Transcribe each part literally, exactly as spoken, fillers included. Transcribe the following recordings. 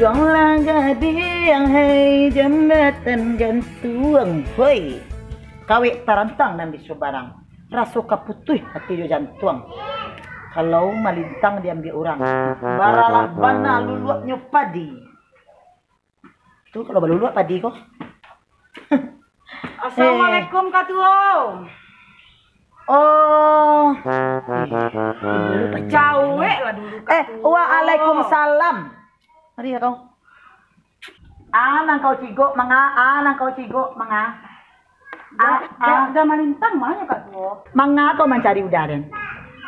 Juanglah gadiang, hei, jambatan gantuang, hoi. Kawek tarantang nan biso barang, raso ka putuih ati jo jantuang. Kalau malintang diambiak urang, baralah bana luluaknyo padi. Tu kalau baluluak padi ko. Assalamualaikum, Katuo. Oh. Cawek lah dulu, Katuo. Eh, waalaikumsalam. Mari ya kau. Ah, nan kau cigok, manga? Ah, nan kau cigok, manga? Ah, Da, Da, ah. Da Malintang ma nyo, Katuo? Manga kau mancari Uda den?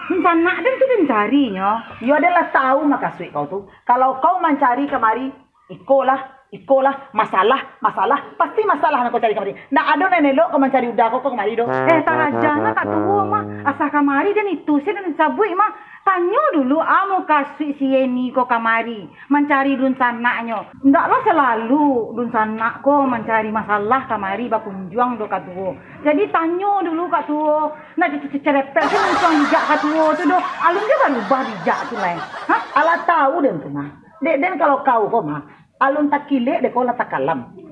Sanak den tu den cari nyo. Yo, den lah tahu makasuik kau tu. Kalau kau mancari kamari, ikolah, ikolah, masalah, masalah, pasti masalah nan kau cari kamari. Ndak ado nan elok kau mancari Uda kau, kau kamari doh. Eh, taraja nah Katuo mah. Asa kamari den itu se den sabuik mah. Tanyo dulu, a mukasuik si Yeni ko kamari mancari dunsanaknyo. Ndak lo salalu dunsanak ko mancari masalah kamari bakunjuang doh Katuo. Jadi tanyo dulu Katuo. Ndak dicerepet se muncuang bijak Katuo tu doh. Alun jo barubah bijak tu lai. Hah? Alah tahu den tu mah. Dek den kalau kau ko mah, alun takilek dek kau lah takalam.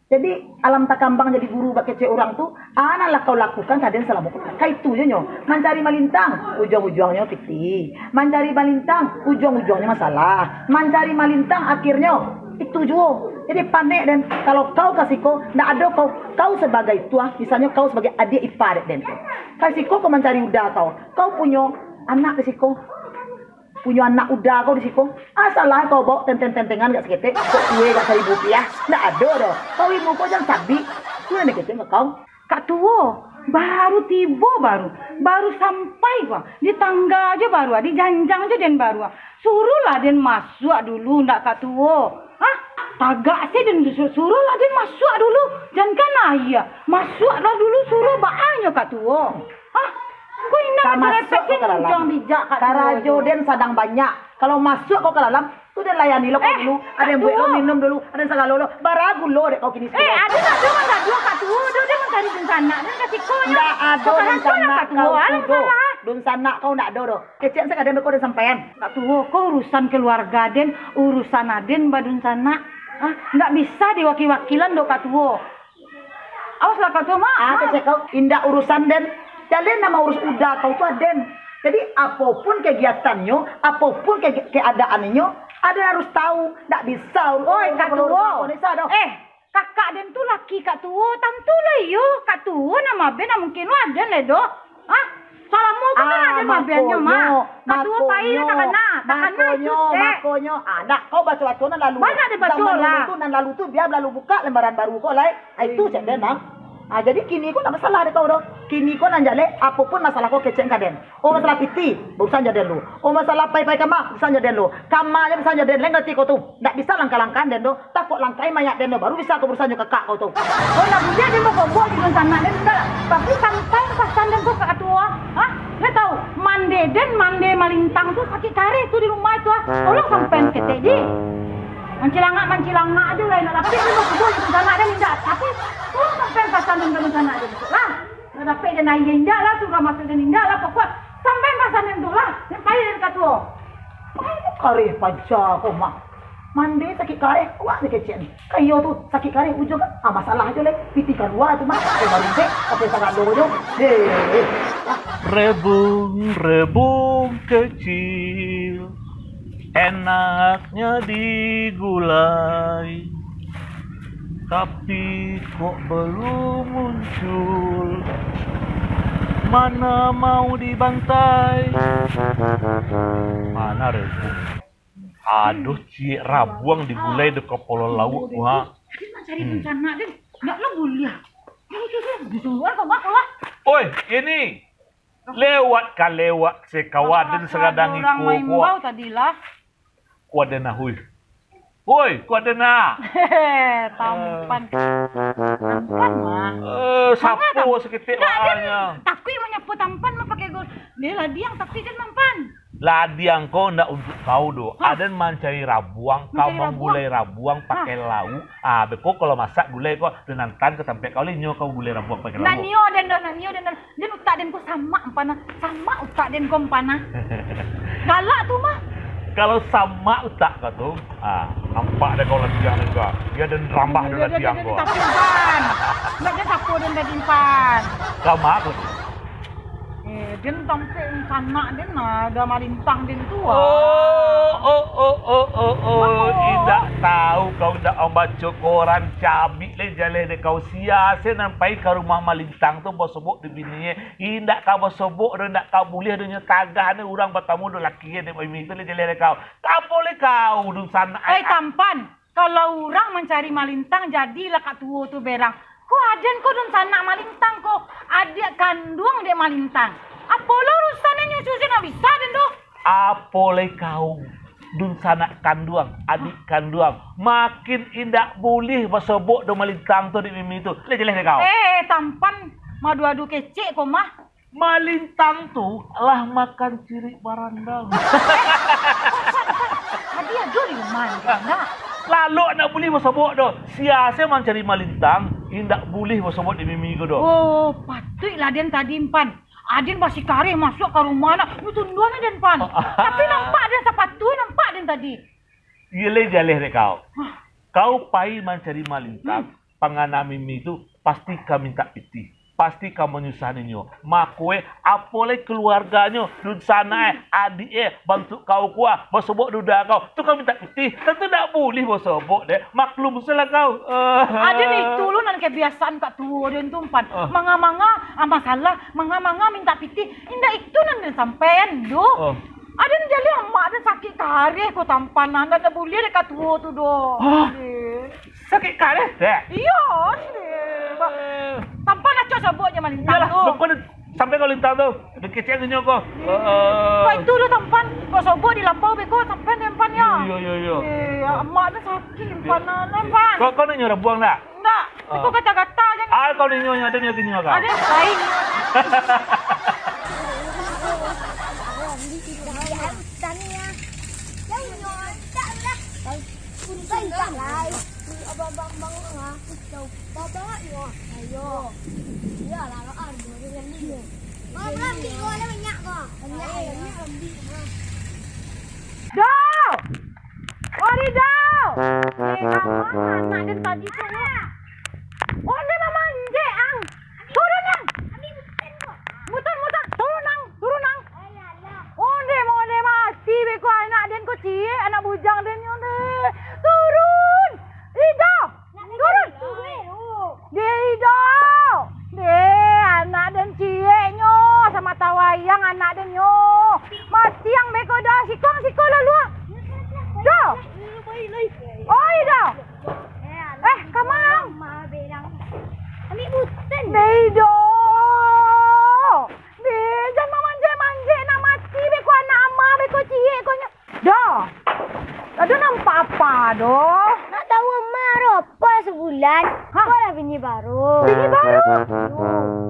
Jadi, alam takambang jadi guru bakecek urang tu, a nan lah kau lakukan ka den salamo ko. Ka itu jo nyo, mancari malintang, ujuang-ujuangnyo pitih. Mancari malintang, ujuang-ujuangnyo masalah. Mancari malintang, akhirnyo itu juo. Jadi, panek den, kalau kau ka siko, ndak ado kau, kau sabagai tuah, misalnyo kau sabagai adiak ipa dek den. Ka siko kau mancari Uda kau, kau punyo anak di siko. Punyo anak Uda kau di siko. Asalah kau baok tenteng-tentengan gak saketek, kok kue gak saribu rupiah. Ndak ado doh. Kau ilmu kau jan sabik. Tu nan dikecek kau. Katuo, baru tibo baru. Baru sampai ko. Di tangga jo baru, di janjang jo den baru. Suruahlah den masuak dulu, ndak Katuo. Hah? Tagak se den su-, suruahlah den masuak dulu. Jankan aia. Masuaklah dulu suruah baa nyo Katuo. Hah? Ko indak ka masuak ko ka dalam. Karajo den sadang banyak. Kalau masuak ko ka dalam, tu den layani lo kau dulu. Aden buek lo minum dulu, aden sagalo lo. Bara gulo dek kau kini. Eh, aden ado mangaduah Katuo doh, den mancari dunsanak den ka siko nyo. Ndak ado dunsanak kau tu doh. Dunsanak kau ndak ado doh. Kecek se ka den beko den sampaian. Katuo, ko urusan keluarga den, urusan aden badunsanak. Hah? Ndak bisa diwakil-wakilan doh Katuo. Awaslah Katuo mah. Ah, kecek kau, indak urusan den. Jaleh nan maurus Uda kau tu aden. Jadi, apopun kegiatannyo, apopun ke-, keadaannyo, aden harus tahu. Ndak bisa urus. Oi, Katuo. Ndak bisa doh. Eh, kakak den tu laki Katuo, tantu lah iyo. Katuo nan maben, ndak mungkin lo aden lai doh. Hah? Salamo ko kan aden maben nyo mah. Katuo pai lah takana, takana itu se. Makonyo, makonyo, ah, ndak kau baco-baco nan lalu. Banyak dibaco lah. Zaman dulu tu, nan lalu tu, bia lalu bukak lembaran baru ko lai. Ah, itu cek den, nah. Ah, jadi kini ko ndak masalah dek kau doh. Kini ko nan jaleh, apopun masalah ko kecek ka den. Oh, masalah pitih, urusan jo den lu. Oh, masalah pai-pai kama, urusan jo den lu. Kama se urusan jo den, lai ngarati kau tu. Ndak bisa langkah-langkah den doh. Takok langkahi mayat den doh, baru bisa kau urusan jo kakak kau tu. Kau ndak buliah den bakombok jo dunsanak den, ndak lah. Tapi sampai pasan den tu ka Katuo, ah. Hah? Den tahu, mande den, mande malintang tu sakik kareh tu di rumah tu, ah. Tolong sampaian saketek, Ji. Mancilangak-mancilangak ajo lah, indak dapek den bakombok jo dunsanak den, indak. Tapi, tolong sampaian pasan den ka dunsanak den tu, lah. Ndak dapek den aia, indak lah, surang masuak den, indak lah, pokok sampaian pasan den tu lah, den pai dari Katuo. Kareh paja ko mah. Mande sakik kareh, awak ni kecek ni. Ka iyo tu, sakik kareh ujung kan? Ah, masalah ajo lai. Pitih kalua tu mah. Apo baru dek, apo sagalo jo. Hei, hei. Ah. Rebung, rebung kecil, enaknya digulai. Tapi kok belum muncul? Mana mau dibantai? Mana rebung? Aduh, ciek rabuang digulai di kapalo lauak tu, ha. Dia nak cari rencana, dia nak lah buliah. Dia itu, dia disuruh kan, Mak, lah. Oi, ini. Lewat ka lewat se kawaden sagadang iko ko. Tadi lah. Kuaden nah, hui. Hui, kuaden nah. Hehe, tampan. Tampan, Mak. Eh, sapo saketek waanyo. Takuik manyapo tampan mah pakai gol. Dia lah diang, tapi dia tampan. Ladiang ko ndak untuak kau doh. Hah? Aden mancari rabuang, kau mancari rabuang? Manggulai rabuang pakai lauak. Ah, beko kalau masak gulai ko, den antaan ka tampek kau, lai nyo kau gulai rabuang pakai lauak. Ndak nio den doh, ndak nio den doh. Den utak den ko samak ampana, samak utak den ko ampana. Galak tu mah. Kalau samak utak kau tu, ah, nampak deh kau latiang tu kau. Iyo, den rambah tu latiang kau. Tapi, Pan. Ndak den sapo den tadi, Pan. Samak kau tu. Eh, den tampek sanak den lah, dah malintang den tu, ah. Oh, oh, oh, oh, oh, oh. Apo? Indak tahu kau, indak mambaco koran, cabik lai jaleh dek kau. Sia se nan pai ka rumah malintang tu basobok di bininye. Indak ka basobok doh, indak ka buliah doh, nyo tagah ni urang batamu doh laki dek bini tu, lai jaleh dek kau. Apo lai kau, dunsanak? Eh, Tampan, kalau urang mancari malintang, jadilah kak tuo tu berang. Ko aden ko dunsanak malintang ko, adiak kanduang dek malintang. Apo lo urusannyo, nyo susun ndak bisa den doh. Apo lai kau, dunsanak kanduang, adiak kanduang, makin indak buliah basobok doh malintang tu dek bini tu. Lai jaleh dek kau. Eh, Tampan, madu-adu kecek ko mah. Malintang tu lah makan cirik barandang. Tadi ado di rumah ni, nak. Lalok ndak buliah basobok doh. Sia se mancari malintang, indak buliah basobok dek bini ko doh. Oh, patuiklah den tadi, Pan. Aden basikareh masuak ka rumah nak, nyo tunduang den, Pan. Tapi nampak den sapatu, nampak den tadi. Iyo lai jaleh dek kau. Hah? Kau pai mancari malintang, pangana mimi tu pasti ka mintak pitih, pasti ka manyusahannyo. Mako eh, apo lai kaluarganyo, dunsanak eh, adiak eh, bantuak kau ko ah, basobok duda kau, tu ka mintak pitih, tantu ndak buliah basobok deh, maklum sajolah kau. Aden itu lo nan kabiasaan kak tuo den tu, Pan. Manga-manga, ah, masalah, manga-manga mintak pitih, indak itu nan den sampaian doh. Aden jaleh amak den sakik kareh ko, Tampan, nah, ndak, ndak buliah dek kak tuo tu doh. Hah? Aden. Sakik kareh, dek? Iyo, aden. Ba-, Tampan acok sobok je malintang tu. Iyolah, pokoknyo sampai kau lintang tu, dikecek nyo ko. Heeh. Kok itu doh, Tampan, kok sobok di lapau beko, sampai den, Pan, yo. Iyo, iyo, iyo. Eh, amak den sakik, Pan, nah, Pan. Kau, kau nak nyo rabuang ndak? Ndak. Iko gata-gata se. Ah, kau ninyo nyo, ado nyo kinyo kau. Ado lain. Abang-abang, ah, kau bawa yo. Ayo. Iyolah, harga dia. Kau ambil, kau ada banyak kau. Banyak, banyak ambil. Doh! Oh, Ridho! Eh, kama anak den tadi tu, yo? Onde mamanjek, ang! Turun, ang! Mutar, mutar! Turun, ang! Turun, ang! Onde, onde mati beko anak den ko, ciek, anak bujang den nyo, onde! Turun! Ridho! Turun! Deh, Ido! Deh, anak den ciek nyo, samata wayang anak den nyo. Mati ang beko dah, siko ang, siko lalu ang. Dah. Oi, Ido! Eh, kama ang? Deh, Ido! Deh, jan mamanjek-manjek, nak mati beko anak ama beko ciek ko nyo. Doh, ado nampak apa doh? Nak tahu ama aro apa sabulan? Hah? Apo lah bini baru? Bini baru?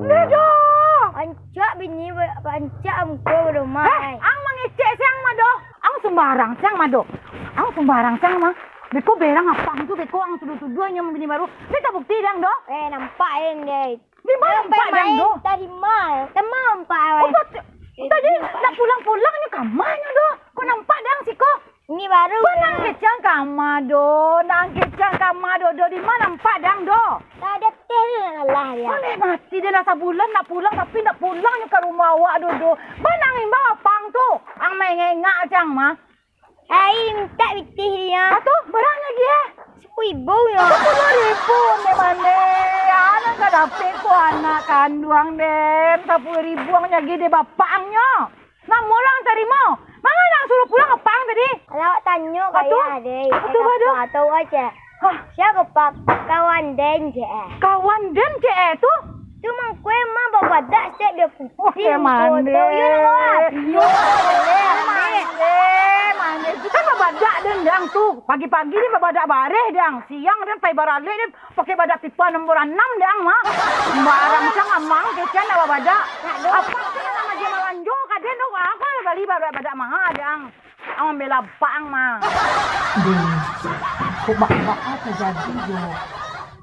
Ndak doh. Rancak bini ba-, rancak muko badomai. Eh, ang mangecek siang mah doh. Ang sumbarang siang mah doh. Ang sumbarang siang mah. Beko berang apang tu, beko ang tuduah-tuduah nyo bini baru. Beko bukti dang doh. Eh, nampak en deh. Di ma nampak dang doh? Tadi ma, tadi ma nampak awak. Oh, bat-, tadi nak pulang-pulang nyo kama nyo doh. Ko nampak dang siko? Ini baru. Ko nang kecek ang kama doh, nang kecek ang kama doh, doh, di ma nampak dang doh? Tak ada teh lah ya. Onde mati deh lah, sabulan nak pulang tapi nak pulang nyo ka rumah awak doh, doh. Ba nang imbau apang tu? Ang maengak-engak cang mah. Ai, mintak pitih dia. Ah, tu, barang lagi, eh? Sapuluah ribu yo. Sapuluah ribu, onde mande. Anak ka dapek ko anak kanduang den. Sapuluah ribu ang lagi dek bapak ang nyo. Namo lo ang tarimo? Manga ang suruah pulang apak ang tadi? Kalau awak tanyo ka ayah deh. Apa tu, apa tu? Atau aja. Hah? Sia ko, Pak? Kawan den je eh. Kawan den je eh tu? Tu mangko ma babadak sek dia putih. Oke, mande. Yo, nak kawan. Yo, mande, mande. Kan babadak den dang tu. Pagi-pagi ni babadak bareh dang. Siang den pai baralek den pakai badak pipa nombor anam dang mah. Sembarang cang amang kecek nak babadak. Apa tu nak maja malanjo ka den tu? Aku bali badak, badak maha dang. Ang mambela apak ang mah. Deh, kok baa-baa tajadi jo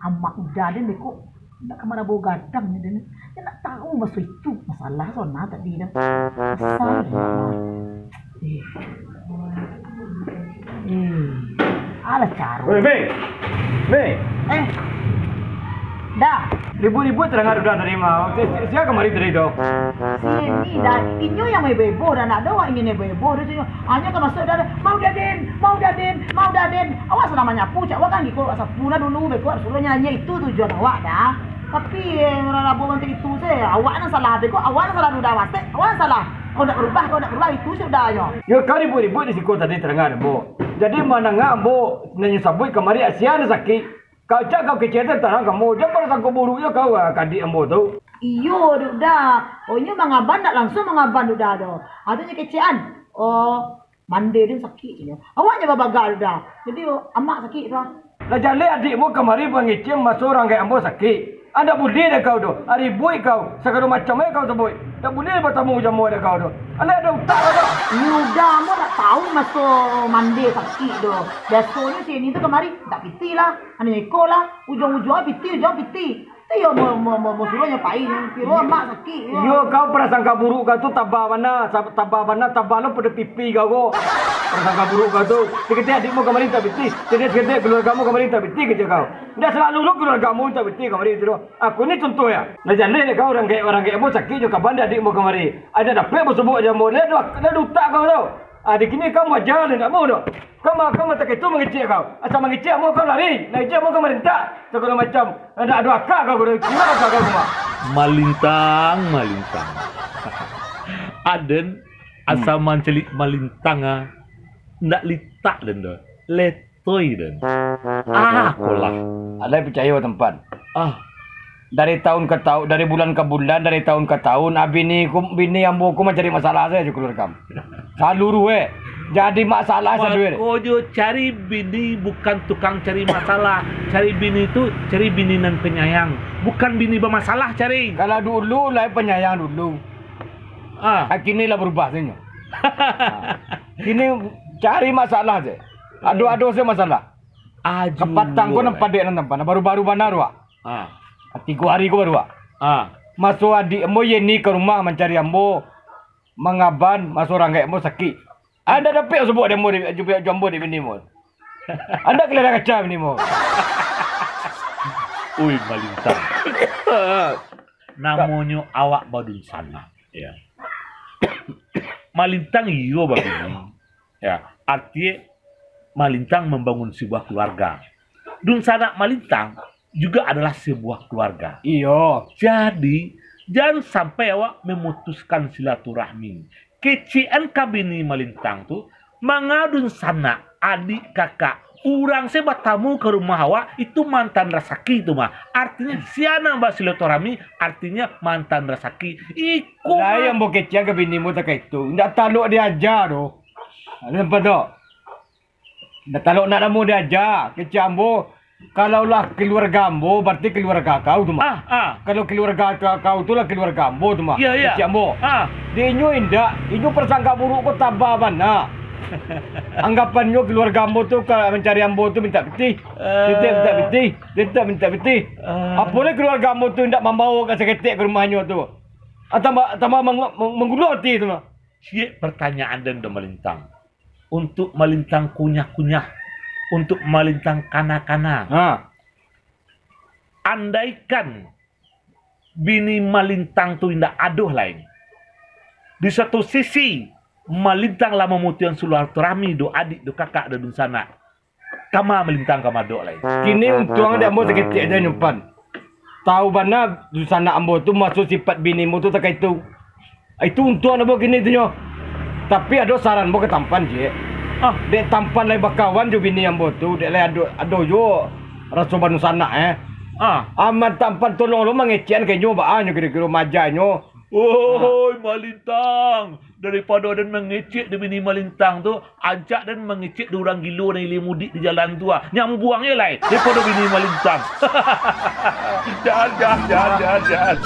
amak Uda den deh, kok indak ka marabo gadang nyo den. Inyo indak tahu maso itu masalah Sona tadi dah. Kasar inyo mah. Eh. Hmm. Alah, caro. Weh, Mei. Mei. Eh. Dah. Ribut-ribut tadanga Duda tadi mah. Si, si, sia kamari tadi tu? Si Yeni dah. Inyo yang heboh-heboh dah, nak doh inyo heboh-heboh dah tu. Hanyo ka masuak dah, dah. Mau Daden, mau Daden, mau Daden. Awak salah manyapu, cak awak kan giko awak sapu lah dulu, beko awak suruah nyanyi itu tujuan awak dah. Tapi, eh, urang rabuah macam itu se, awak nan salah, beko awak nan salah Duda, wasek, awak nan salah. Kau nak berubah, kau nak berubah, itu sudahnyo. Yo, kau ribut-ribut di siko tadi tadanga, Ambo. Jadi, mandanga ambo nan nyo sabuik kamari, sia nan sakik. Kau cak kau kecek tantang kamu, jan prasangko buruk jo kau, ah, ka adiak ambo tu. Iyo, Duda. Oh, inyo mangaban, ndak langsuang mangaban, Duda, doh. Ado nyo kecekan. Oh, mande den sakik, inyo. Awak nyo babagak, Duda. Jadi, oh, amak sakik tu, ah. Lah jaleh adiak ambo kamari mangecek maso urang gaek ambo sakik. Ndak buliah dek kau tu. Aribuik kau. Sagalo macam ajo kau sabuik. Ndak buliah batamu jo ambo dek kau tu. Alah ado utak kau tu. Iyo, Duda, ambo ndak tahu maso mande sakik doh. Biasonyo si Yeni tu kamari, ndak pitih lah. Anu iko lah. Ujuang-ujuang pitih, ujuang pitih. Tu iyo, mo, mo, mo, mo suruah nyo pai, nyo piro amak sakik, yo. Iyo, kau prasangka buruk kau tu tabah bana, sa-, tabah bana, tabah lo pado pipi kau ko. Prasangka buruk kau tu. Saketek adiak ambo kamari mintak pitih, saketek, saketek kaluarga ambo kamari mintak pitih kecek kau. Ndak salalu lo kaluarga ambo mintak pitih kamari tu doh. Aku ni contoh yo. Lah jaleh dek kau urang gaek, urang gaek ambo sakik jo kaban dek adiak ambo kamari. Ndak dapek basobok jo ambo, lah ado, lah ado utak kau tu. Ah, di kini kau wajar dek ambo tu. Kau ma-, kau mantang itu mangecek kau. Asa mangecek ambo kau lari. Nak ijin ambo kau marintak. Sagalo macam. Ndak ado aka kau, kurang aka kau mah. Malintang, malintang. Aden asa mancaliak malintang, ah. Ndak litak den doh. Letoi den. Ah, kolah. Alai picayo, Tampan. Ah. Dari taun ka taun, dari bulan ka bulan, dari taun ka taun, ah, bini ku, bini ambo ko mancari masalah sajo jo kaluarga. Saluruah, eh. Jadi masalah saluruah. Mako jo cari bini bukan tukang cari masalah. Cari bini tu, cari bini nan penyayang. Bukan bini bamasalah cari. Kalau dulu lah penyayang dulu. Ah. Ah, kini lah barubah sajo. Ah. Kini cari masalah sajo. Ado-ado sajo masalah. Ajuah. Kapatang ko nan padek nan tampan. Baru-baru bana tu, ah. Ah. Tigo ari ko baru, ah. Ah. Maso adiak ambo Yeni ka rumah mancari ambo, mangaban, maso urang gaek ambo sakik. Ndak dapek basobok dek ambo, dek, jo, jo ambo dek bini ambo. Ndak kaliliang kaca bini ambo. Oi, Malintang. Namonyo awak badunsanak, yo. Malintang iyo babini. Yo, arti Malintang mambangun sabuah kaluarga. Dunsanak Malintang juga adalah sabuah kaluarga. Iyo. Jadi, jan sampai awak mamutuskan silaturahmi. Kecekan ka bini Malintang tu, manga dunsanak, adiak, kakak, urang sajo batamu ka rumah awak, itu mantan rasaki tu mah. Artinyo, sia nan basilaturahmi, artinyo mantan rasaki. Iko mah. Lai ambo kecekan ka bini ambo takah itu. Ndak talok diaja doh. Nampak tu? Ndak talok nak namo diaja, kecek ambo, kalau lah kaluarga ambo, bararti kaluarga kau tu mah. Ah, ah. Kalau kaluarga ka-, kau tu lah kaluarga ambo tu mah. Iyo, iyo. Kecek ambo. Ah. Dek inyo indak, inyo prasangka buruk ko tabah bana. Anggapannyo kaluarga ambo tu ka mancari ambo tu mintak pitih. Eh. Mintak, mintak pitih, mintak, mintak pitih. Eh. Apo lai kaluarga ambo tu indak mambawo ka saketek ka rumahnyo tu. Ah, tambah, tambah manggu-, manggulo ati tu mah. Ciek partanyaan den do Malintang. Untuk Malintang kunyah-kunyah, untuk Malintang kana-kana. Ha. Andaikan bini Malintang tu indak ado lai, di satu sisi Malintang lah mamutuihkan silaturahmi do adiak, do kakak, do dunsanak. Kama Malintang ka madok lai. Kini untuang dek ambo saketek aja nyo pan. Tahu bana dunsanak ambo tu maso sipat bini ambo tu takah itu. Itu untuang ambo kini tu nyo. Tapi ado saran ambo ka Tampan, ciek. Ah. Dek Tampan lai bakawan jo bini ambo tu, dek lai ado, ado juo raso badunsanak, eh. Ah. Aman Tampan tolong lo mangecekan ka inyo, baa nyo kiro-kiro majanyo. Oi, Malintang, daripado den mangecek di bini Malintang tu, ancak den mangecek di urang gilo nan ilia mudik di jalan tu, ah. Nyambuang je lai, daripado bini Malintang. Jan, jan, jan, jan, jan.